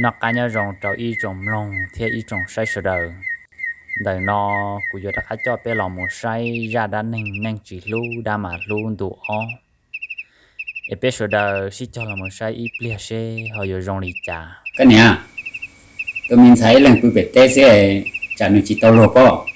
Noj qab nyob zoo rau ib tsoom mloog thiab ib tsoom saib sawv daws. Ntawm no kuv yuav rov qab coj peb los mus saib zaj dab neeg neeg tsis hlub dab mas hlub ntu ob. Es peb sawv daws sib cog los mus saib ib pliag seb ho yuav zoo li cas. Koj niam, tus me ntxhais ib leeg pw pem teb xwb, tsam nws tsis tau luag pob.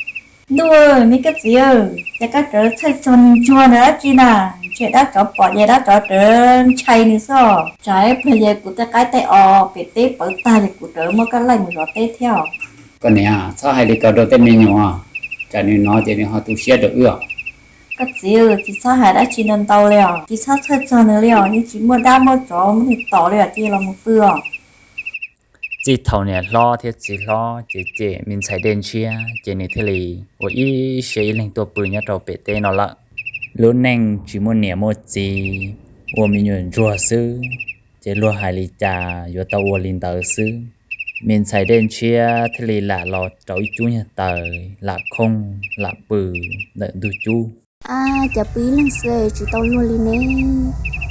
Ntuj, me koj txiv, ces koj rawv txhawj txog nws ntsuag ntawd dab tsi na? Ntshe dab tsov pom ces dab tsov rawv ntshai nws xwb. Tsam ib pliag ces kuv tej qaib tej os pem teb pawv tag ces kuv rawv muab koj laij mus zov teb thiab. Koj niam, txhob hais li ko rau tej me nyuam, tsam nws hnov ces nws ho tu siab rau wb os. Koj txiv, tsis txhob hais dab tsi ntau ntau li os, tsis txhob txhawj txog nws li os, yeej tsis muaj dab muaj tsov muab nws tom li os, cia los mus pw os. Txij thaum niam hlob thiab txiv hlob ces cem me ntxhais Dej Ntshiab ces nws thiaj li ua ib siab ib leeg tuaj pw nyob rau pem teb no lawm. Lub neej tsis muaj niam muaj txiv, ua me nyuam ntsuag xwb, ces luag hais li cas yuav tau ua li ntawd xwb. Me ntxhais Dej Ntshiab thiaj li lam los rau ib cub nyuag taws lam khooj lam pw ntawm ntug cub. Ab, cas pw ib leeg xwb tsis tau luag li ne?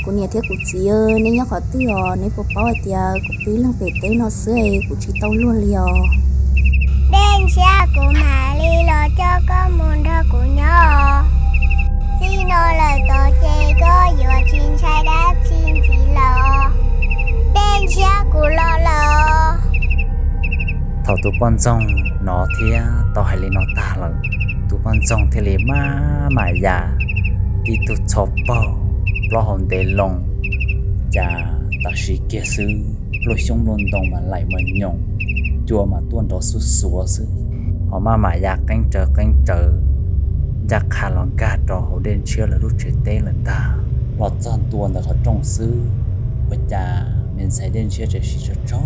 Kuv niam thiab kuv txiv, neb nyob qhov twg os? Neb puas paub hais tias kuv pw ib leeg pem teb no xwb, kuv tsis tau luag li os. Dej Ntshiab, kuv mam li los coj koj mus nrog kuv nyob os. Txij no lawm tod ces koj yuav tsis ntshai dab tsi ntxiv lawm os. Dej Ntshiab, kuv los lawm os. Thaum tus poj ntxoog hnov thiab tau hais li no tag lawm, tus poj ntxoog thiaj li maj mam ya tib tug txho paug, plaub hau ntev loo, cas tam sim kiag xwb pluaj xyoob nplooj ntoo mas laim mas nyoos, cua mas tuaj nrov xuj xuav xwb, ho maj mam ya qeeb rawv qeeb rawv ncaj qha los nkag rau hauv Dej Ntshiab lawv lub tsev teb lawm ntag. Los txog ntua ntawm qhov rooj xwb, ua cas me ntxhais Dej Ntshiab tseem siv tsaug tsaug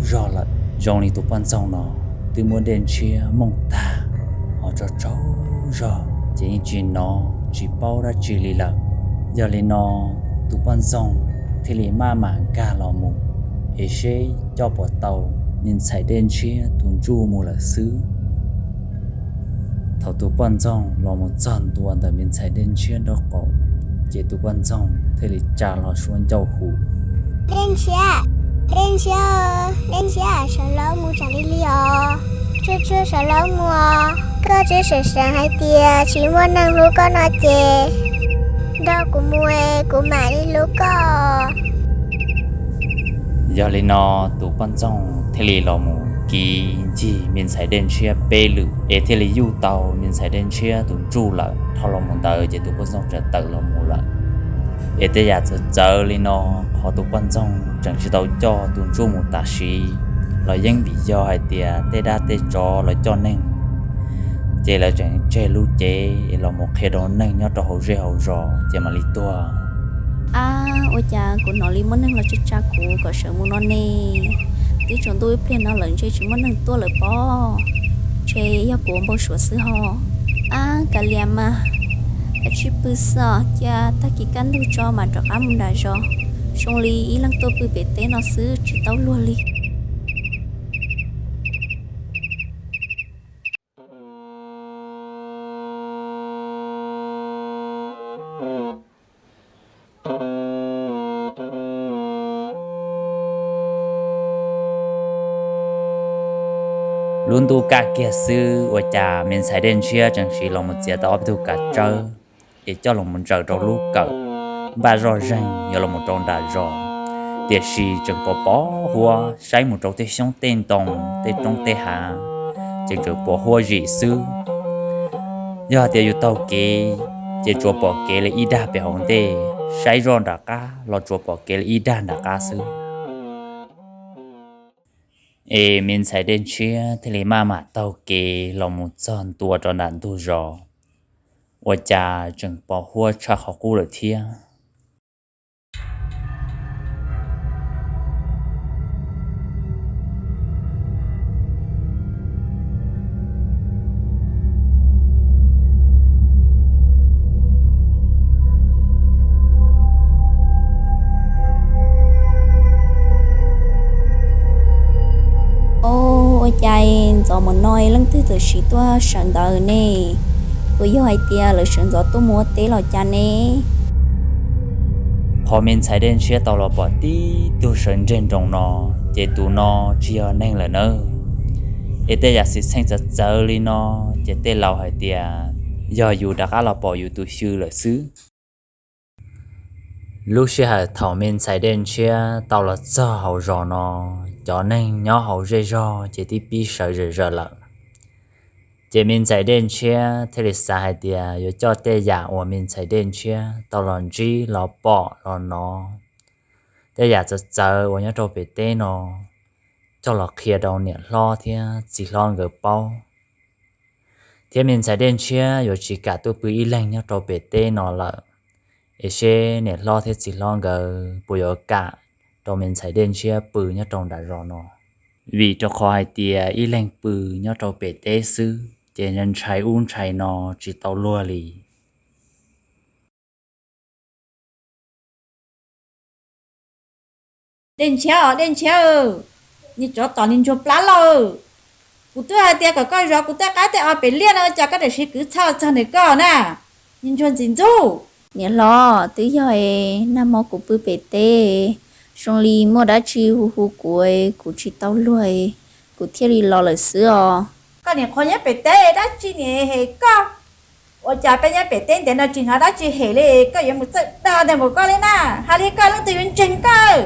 zog lawm, zoo li tus poj ntxoog no twb muab Dej Ntshiab mooj tag, ho tsaug tsaug zog ces yeej tsis hnov tsis paub dab tsi li lawm. Yog li no, tus poj ntxoog thiaj li maj mam nkag los mus es seb coj puas tau me ntxhais Dej Ntshiab tus ntsuj mus lawm xwb. Thaum tus poj ntxoog los mus txog ntua ntawm me ntxhais Dej Ntshiab nraub qaum, ces tus poj ntxoog thiaj li tsa hlo suab ncauj hu: Dej Ntshiab, Dej Ntshiab, Dej Ntshiab, sawv los mus tsam li li os. Tsuag tsuag sawv los mus os, koj tseem seev seev hais tias tsis muaj neeg hlub koj no ces nrog kuv mus es kuv mam li hlub koj. Yog li no, tus poj ntxoog thiaj li los mus kiv ncig me ntxhais Dej Ntshiab peb lwm es thiaj li yuj tau me ntxhais Dej Ntshiab tus ntsuj lawm. Dhau los mus ntawd ces tus poj ntxoog txawm tawm los mus lawm. Es tej yam txawv txawv li no, qhov tus poj ntxoog tseem tsis tau coj tus ntsuj mus tam sim los yeej vim yog hais tias tej dab tej tsov los coj neeg, ces lawv tseem tseg lub cev es los mus qhia rau neeg nyob rau hauv zej hauv zos ces mam li tuag. Ab, ua cas kuv hnov li muaj neeg los tsa tsa kuv kom sawv mus no ne? Twb tsaus ntuj ib pliag no lawm ntshe tsis muaj neeg tuaj lawm pob. Ntshe yog kuv ua npau suav xwb ho. Ab, kav liam mas, kav tsij pw xwb os, cia tag kis kaj ntug tso mam rov qab mus nram zos. Zoo li ib leeg tuaj pw pem teb no xwb tsis tau luag li. Lub ntuj kaj kiag xwb ua cas me ntxhais Dej Ntshiab tseem siv los mus txiav tau ob tug kav tsawb es coj los mus ntsaws rau lub kawm npaj zoj zeeg yuav los mus rau nram zos. Tiam sis tseem pos pos huab saib mus rau tej xyoob tej ntoo tej roob tej hav, ces tseem pos huab zim xwb. Yog hais tias yus taug kev ces tsuas pom kev li ib dag pem hauv ntej, saib zoj nram qab los tsuas pom kev li ib dag nram qab xwb. Es me ntxhais Dej Ntshiab thiaj li maj mam taug kev los mus txog ntua rau nram ntug zos, ua cas tseem pos huab tshaj qhov qub lawm thiab. Ua cas ntxov mus no leej twg txawm siv tuaj sawv ntawd ne? Puas yog hais tias lawv sawv ntxov tuaj mus ua teb los cas ne? Qhov me ntxhais Dej Ntshiab tau los pom tib tug sawv ntseg nroos no, ces tus no tsis yog neeg lawm nawb. Es tej yam xwm txheej txawv txawv li no, ces tej laus hais tias yog yus rov qab los pom yus tus xyw lawm xwb. Lub sij hawm thaum me ntxhais Dej Ntshiab tau los txog hauv zos no, cov neeg nyob hauv zej zog ces twb pib sawv zom zaws lawm. Ces me ntxhais Dej Ntshiab thiaj li xav hais tias yuav coj tej yam uas me ntxhais Dej Ntshiab tau los ntsib los pom los hnov, tej yam txawv txawv uas nyob rau pem teb no, coj los qhia rau niam hlob thiab txiv hlob nkawd paub. Thiab me ntxhais Dej Ntshiab yuav tsis kam tuaj pw ib leeg nyob rau pem teb no lawm, es seb niam hlob thiab txiv hlob nkawd puas yuav kam rau me ntxhais Dej Ntshiab pw nyob rau nram zos no. Vim rau qhov hais tias ib leeg pw nyob rau pem teb xwb ces ntshai ub ntshai no tsis tau luag li. Dej Ntshiab os, Dej Ntshiab, niag tsov tom niag ntsuag plab loj, kuv twb hais tias kom koj zov kuv tej qaib tej os pem liaj no, cas koj tam sim kwv txhaj txog ntawm koj na, niag ntsuag ntxim ntxub. Niam hlob, twb yog nag hmo kuv pw pem teb, zoo li muaj dab tsi hu hu kuv, kuv tsis tau luag, kuv thiaj li los lawm xwb os. Koj niam qhuav nyob pem teb, dab tsi niam hem koj? Ua cas peb nyob pem teb ntev no tsis hnov dab tsi hem li, koj yuav mus txawj dag ntag npaum koj li na, hais li koj leej twg yuav ntseeg koj?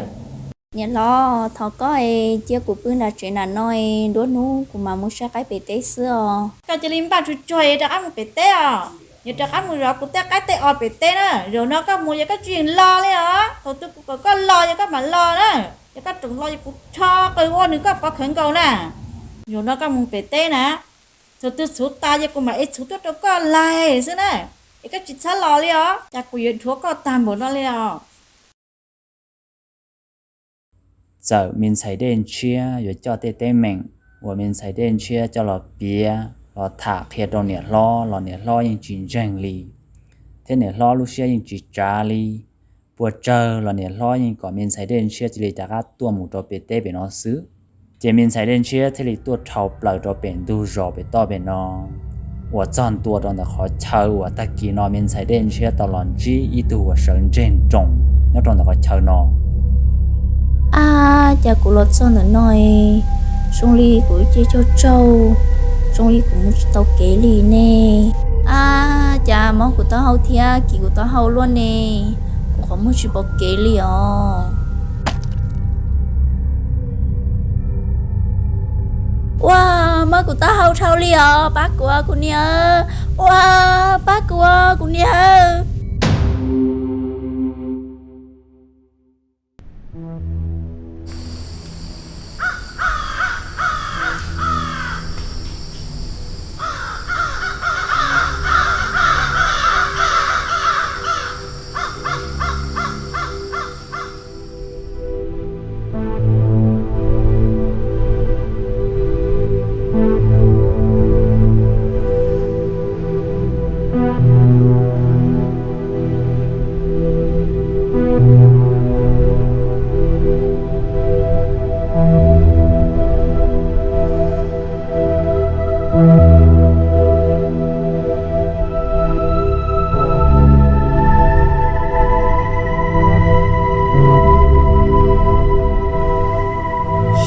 Niam hlob, thov koj cia kuv pw nram tsev nram no, nruab hnub kuv mam mus saib qaib pem teb xwb os. Koj cia li npaj tsuag tsuag rov qab mus pem teb os, yuav rov qab mus zov kuv tej qaib tej os pem teb na. Zaum no koj mus yog koj tsis yeem los li os, thaum twg kuv kom koj los yog koj mam los na. Yog koj tseem los yog kuv rho qws ua nws koj pov khawv nkaus na. Zaum no koj mus pem teb na, thaum twg txhuv tas yog kuv mam ev txhuv tuaj rau koj laig xwb na, es koj tsis txhob los li os, cas kuv yuav dhuav koj tag npaum no li os. Txawm me ntxhais Dej Ntshiab yuav coj tej teeb meem uas me ntxhais Dej Ntshiab coj los piav los tham qhia rau niam hlob los niam hlob yeej tsis ntseeg li, thiab niam hlob lub siab yeej tsis tsav li. Puas tsawg los niam hlob yeej kom me ntxhais Dej Ntshiab cia li rov qab tuaj mus rau pem teb pem no xwb. Ces me ntxhais Dej Ntshiab thiaj li tuaj dhau plaws rau pem ntug zos pem toj pem no, uas txog ntua rau ntawm qhov chaw uas tag kis no me ntxhais Dej Ntshiab tau los ntsib ib tug uas sawv ntseg nroos nyob rau ntawm qhov chaw no. Ab, cas kuv los txog ntawm no, zoo li kuv ib ce caug tsaug, zoo li kuv mus tsis tau kev li ne. Ab, cas mob kuv taub hau thiab kis kuv taub hau luaj ne, kuv qhov muag tsis pom kev li os. Ua, mob kuv taub hau dhau li os, pab kuv os kuv niam. Ua, pab kuv os kuv niam.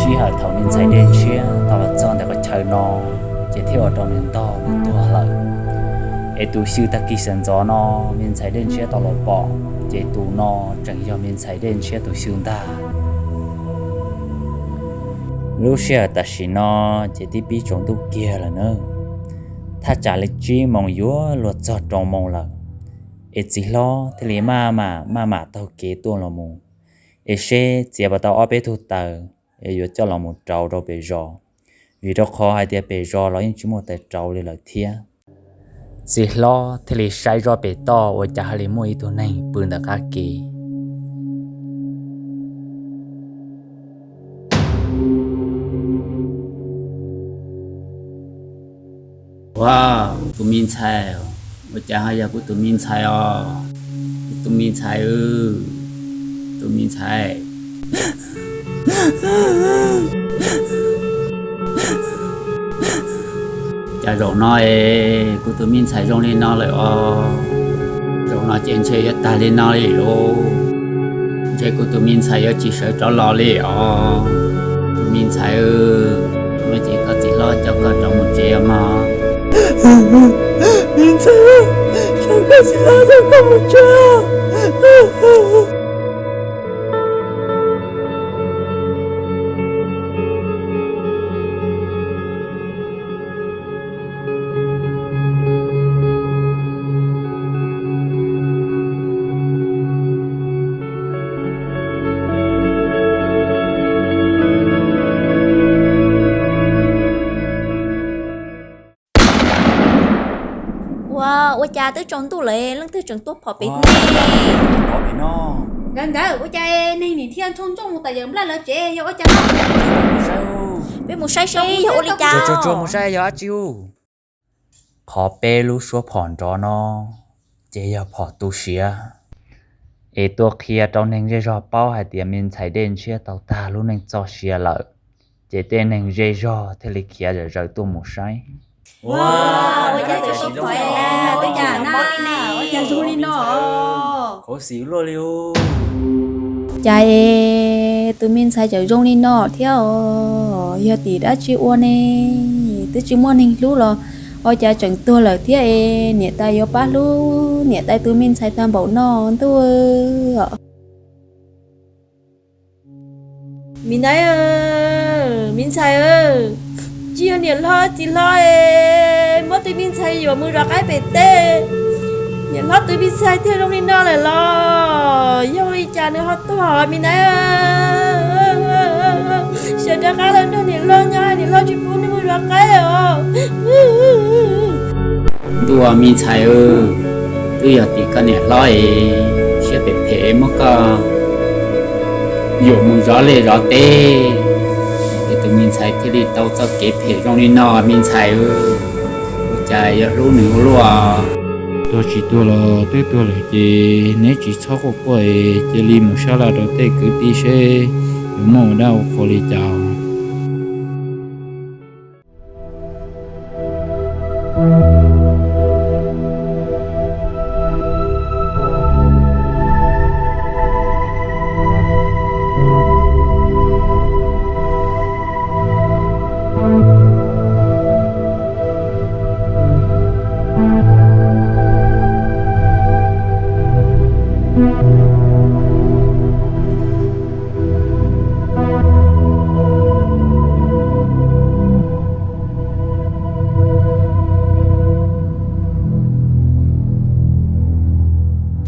Sij hawm thaum me ntxhais Dej Ntshiab tau los txog ntawm qhov chaw no, ces thiaj ua rau nws ntog tuag lawm. Es tus xyw tag kis sawv ntxov no me ntxhais Dej Ntshiab tau los pom, ces tus no tseem yog me ntxhais Dej Ntshiab tus xyw ntag. Lub sij hawm tam sim no ces twb pib tsaus ntuj kiag lawm na, thaj tsam li tsib moos yuav luag txog rau moos lawm. Es txiv hlob thiaj li maj mam maj mam taug kev tuaj los mus, es seb txiav puas tau ob peb tug taws es yuav coj los mus rauv rau pem zos, vim rau qhov hais tias pem zos los yeej tsis muaj taws rauv li lawm thiab. Txiv hlob thiaj li saib zoj pem toj ua cas haj li muaj ib tug neeg pw ntawm qab kev. Ua, kuv tus me ntxhais, ua cas ho yog kuv tus me ntxhais os? Kuv tus me ntxhais, tus me ntxhais. Cas zaum no es kuv tus me ntxhais zoo li no lawm os? Zaum no ces ntshe yuav tag li no li lauj. Ces kuv tus me ntxhais yuav tsis sawv rov los li os. Tus me ntxhais, no ces koj txiv hlob coj koj rov mus tsev os mog. Me ntxhais, koj txiv hlob coj koj mus tsev. Ua, ua cas twb tsaus ntuj lawm leej twg tseem tuaj phom pem ne? Nkawd nkawd, ua cas neeg nim thiaj ntsoo ntsooj mus tom yawm nplaj lawv tsev, yog ua cas no? Peb mus saib seb yog ua li cas. Mus saib yog dab tsi. Qhov peb lub suab phom nrov no ces yog phom tu siav, es tuaj qhia rau neeg zej zog paub hais tias me ntxhais Dej Ntshiab tau tag lub neej txoj sia lawm, ces tej neeg zej zog thiaj li khiav zom zaws tuaj mus saib. Cas es tus me ntxhais tseem zoo li no thiab os, yog tim dab tsi ua ne? Twb tsis muaj neeg hlub los ua cas tseem tuag lawm thiab es niam tais yuav pab hlub niam tais tus me ntxhais tag npaum no ntuj. Me ntxhais, me ntxhais, tsis yog niam hlob txiv hlob es muab tus me ntxhais yuam mus zov qaib pem teb, niam hlob tus me ntxhais thiaj zoo li no lawm los yog li cas nws ho tuag me ntxhais? Sawv rov qab los nrog niam hlob nyob, niam hlob tsis pub nws mus zov qaib os. Ntuj, me ntxhais, twb yog tim koj niam hlob es siab phem phem muab koj yuam mus zov liaj zov teb, es tus me ntxhais thiaj li tau txoj kev phem zoo li no me ntxhais. Ua cas yuav hlub nws ua luaj? Tuag tsis tuag los twb tuag lawm ces neb tsis txhob quaj quaj es cia li mus sab laj rau tej kwv tij seb yuav muaj ua dab ua qhua li cas.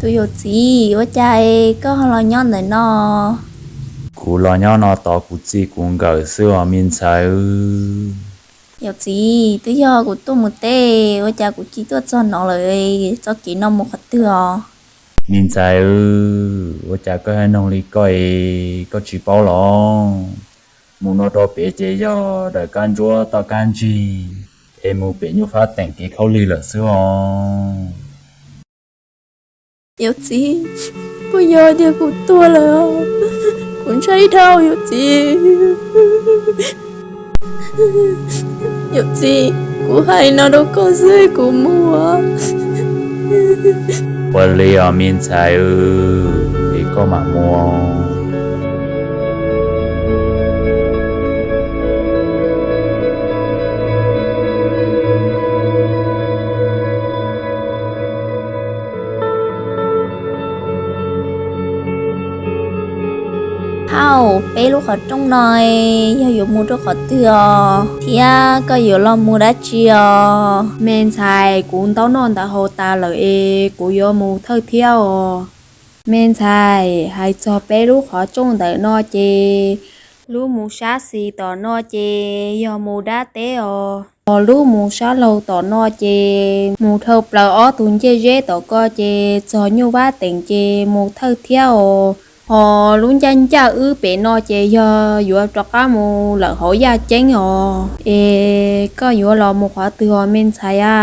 Tus yawm txiv, ua cas koj ho los nyob ntawm no? Kuv los nyob no tos kuv txij kuv nkawm xwb os me ntxhais. Yawm txiv, twb yog kuv tuaj mus teb, ua cas kuv cia tuaj txog no lawm, txoj kev no mus qhov twg os? Me ntxhais, ua cas koj yuav noog li koj es koj tsis paub los? Mus no rau pem ces yog daws kab ntsuab toj kab ntsig, es mus pem nyuj fab teem kev khaub lig lawm xwb os. Yawm txiv, puas yog tias kuv tuag lawm? Kuv ntshai dhau yawm txiv. Yawm txiv, kuv hais no rau koj xwb, kuv mus. Ua li os me ntxhais, es koj mam mus. Phauj, peb lub qhov rooj no yog yuav mus rau qhov twg os, thiab koj yuav los mus dab tsi os? Me ntxhais, kuv ntaub noj ntawv haus tas lawm es kuv yuav mus thawj thiab os. Me ntxhais, hais txog peb lub qhov rooj ntawm no ces lub mus sab xis tom no ces yog mus dab teb os. Hos lub mus sab laug tom no ces mus dhau plaws ob tug ncej zeb tom ko ces txog nyuj vab teem ces mus thawj thiab os. Hos lub ncaj ncaj wb pem no ces yog yuav rov qab mus lawm hauv yaj ceeb os. Es koj yuav los mus qhov twg os me ntxhais a?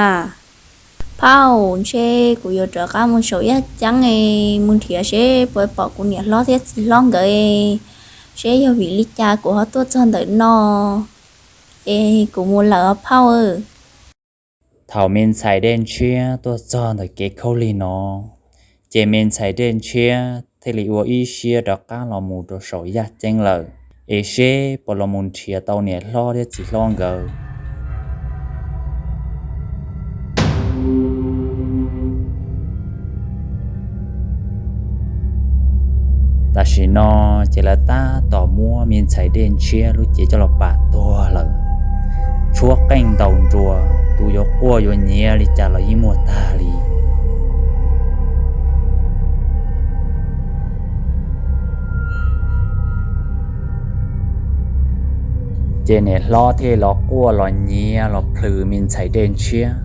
Phauj, ntshe kuv yuav rov qab mus saum yaj ceeb es mus nrhiav seb puas pom kuv niam hlob thiab txiv hlob nkawd, seb yog vim li cas kuv ho tuaj txog ntawm no es kuv mus lawm os phauj. Thaum me ntxhais Dej Ntshiab tuaj txog ntawm kev khaub lig no, ces me ntxhais Dej Ntshiab thiaj li ua ib siab rov qab los mus rau saum yaj ceeb lawm, es seb puas los mus nrhiav tau niam hlob thiab txiv hlob nkawd. Tam sim no ces lawv tab tom muab me ntxhais Dej Ntshiab lub cev coj los pam tuag lawm. Tshuab qeej ntaus nruas, tus yuav quaj yuav nyiav li cas los yeej muaj tag li. Ces niam hlob thiaj los quaj los nyiav los plhws me ntxhais Dej Ntshiab,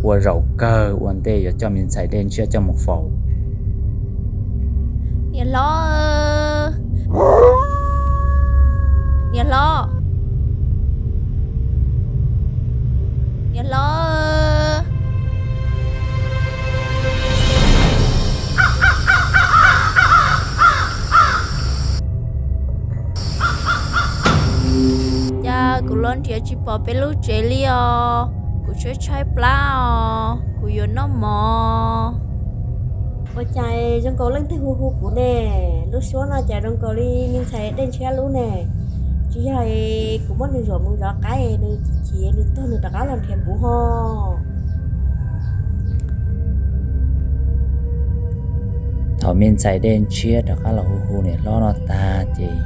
ua zaum kawg ua ntej yuav coj me ntxhais Dej Ntshiab coj mus faus. Niam hlob, niam hlob, niam hlob. Cas kuv los nrhiav tsis pom peb lub tsev li os, kuv tshaib tshaib plab os, kuv yuav noj mov. Ua cas zoo nkaus leej twg hu hu kuv ne? Lub suab no cas zoo nkaus li me ntxhais Dej Ntshiab lub ne. Tsis yog kuv muab nws zuam mus zov qaib nws chim chim nws tuag nws rov qab los nrhiav kuv ho. Thaum me ntxhais Dej Ntshiab rov qab los hu hu niam hlob no tag ces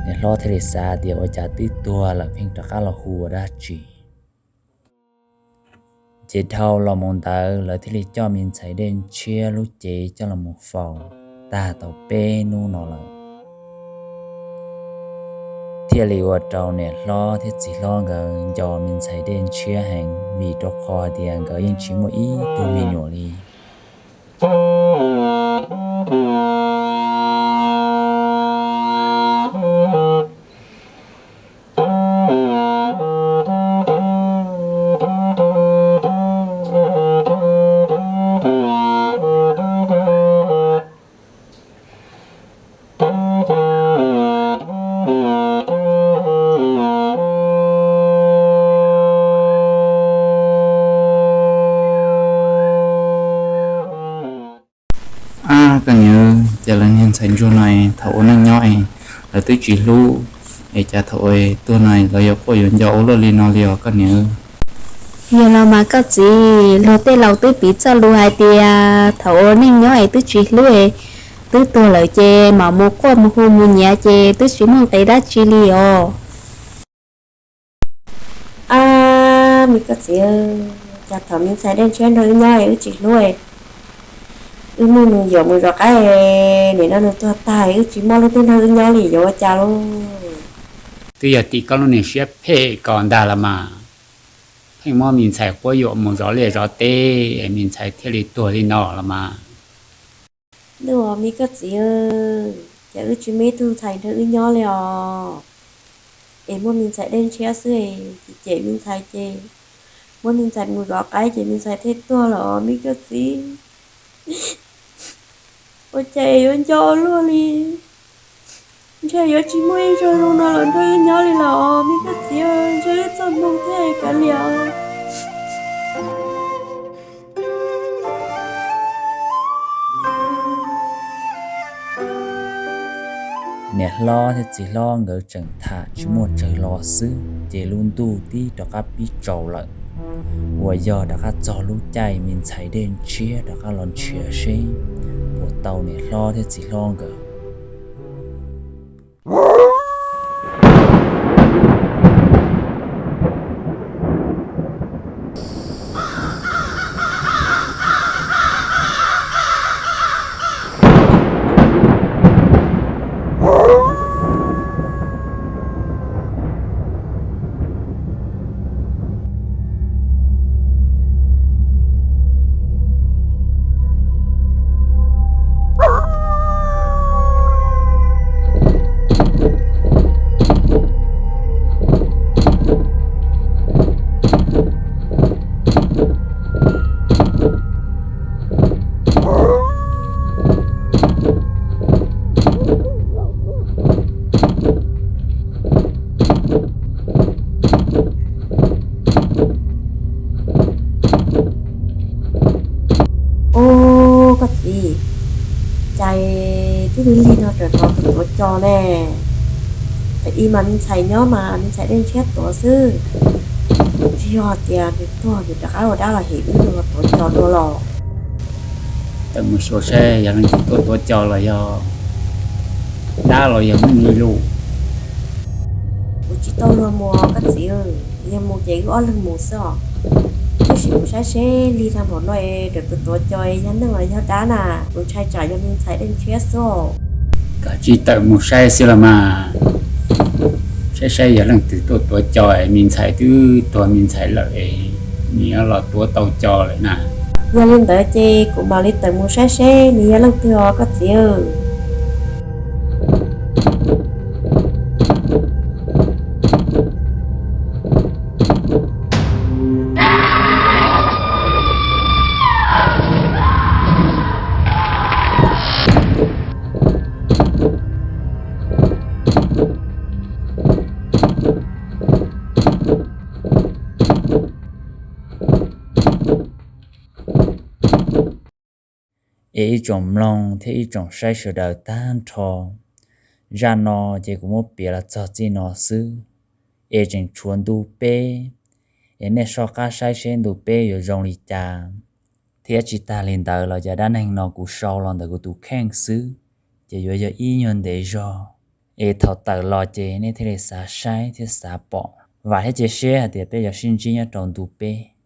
niam hlob thiaj li xav tias ua cas twb tuag lawm pheej rov qab los hu ua dab tsi. Ces dhau los mus ntawd lawv thiaj li coj me ntxhais Dej Ntshiab lub cev coj los mus faus tag tau peb hnub no lawm. Thiaj li ua rau niam hlob thiab txiv hlob nkawd nco me ntxhais Dej Ntshiab heev vim rau qhov hais tias nkawd yeej tsis muaj ib tug me nyuam li. Ab, koj niam, cas lawv niag ntxhais ntsuag no thaum ua neej nyob es lawv twb tsis hlub, es cas thaum tuag no lawv yuav quaj yuav nco ua luaj li no li os koj niam? Yog los mas koj txiv, luag tej laus twb piv txoj lus hais tias thaum ua neej nyob es twb tsis hlub es twb tuag lawm ces mam mus quaj mus hu mus nyiav ces twb tsis muaj nqis dab tsi li os. Ab, me koj txiv, cas thaum me ntxhais Dej Ntshiab nrog wb nyob es wb tsis hlub, wb muab nws yuam mus zov qaib, nim no nws tuag tag wb tsis muaj leej twg nrog wb nyob li yuav ua cas lauj? Twb yog tim koj lub niag siab phem ko ntag los mas, pheej muab me ntxhais quab yuam mus zov liaj zov teb es me ntxhais thiaj li tuag li no los mas. Ntuj, me koj txiv, ces wb tsis muaj ib tug ntxhais nrog wb nyob li os, es muaj me ntxhais Dej Ntshiab xwb, ces cem me ntxhais ces muab me ntxhais mus zov qaib ces me ntxhais thiaj tuag los me koj txiv. Ua cas yuav nco ua luaj li, ntshe yuav tsis muaj ib zaug zoo no los nrog wb nyob li los me koj txiv, ntshe wb txoj hmoo thiaj kav liam. Niam hlob thiab txiv hlob nkawd tseem tham tsis muaj tsawg lo xwb ces lub ntuj tib rov qab pib tsaus lawm, uas yog rov qab txog lub caij me ntxhais Dej Ntshiab rov qab los nrhiav seb puas tau niam hlob thiab txiv hlob nkawd. Ub, koj txiv, cas Wb lig lig no raws tau tus tuav cos ne. Thaum ub mas me ntxhais nyob mas me ntxhais dej ntshiab tuav xwb, tsis yog tias nws tuag nws rov qab ua dab los hem wb los tuav cos dua los. Tawm mus xyuas saib yog leej twg tuaj tuav cos los yog dab los yog neeg li lus. Kuv tsis tau luag mus koj txiv, yog mus ces wb ob leeg mus xwb os. Wb sim mus saib seb lig tag npaum no es raws tus tuav cos yog neeg los yog dab na, kuv ntshai tsam yog me ntxhais dej ntshiab xwb os. Koj tsis tawm mus saib xwb los mas, saib saib yog leej twg tuaj tuav cos es me ntxhais twb tuag me ntxhais lawm es nws yuav los tuav tau cos lawm na. Yog li ntawd ces kuv mam li tawm mus saib seb nws yog leej twg os koj txiv. Es ib tsoom mloog thiab ib tsoom saib sawv daws tag nrho, zaj no ces kuv muab piav los txog txij no xwb, es tseem tshuav ntu peb, es nej soj qab saib seb ntu peb yuav zoo li cas. Thiab tsis tag li ntawd los cov dab neeg no kuv sau los ntawm kuv tus kheej xwb, ces yuav yog ib nyuag ntev zog, es thaum tawm los ces nej thiaj li xav saib thiab xav pom. Vam thiab cia siab hais tias peb yuav sib ntsib nyob rau ntu peb.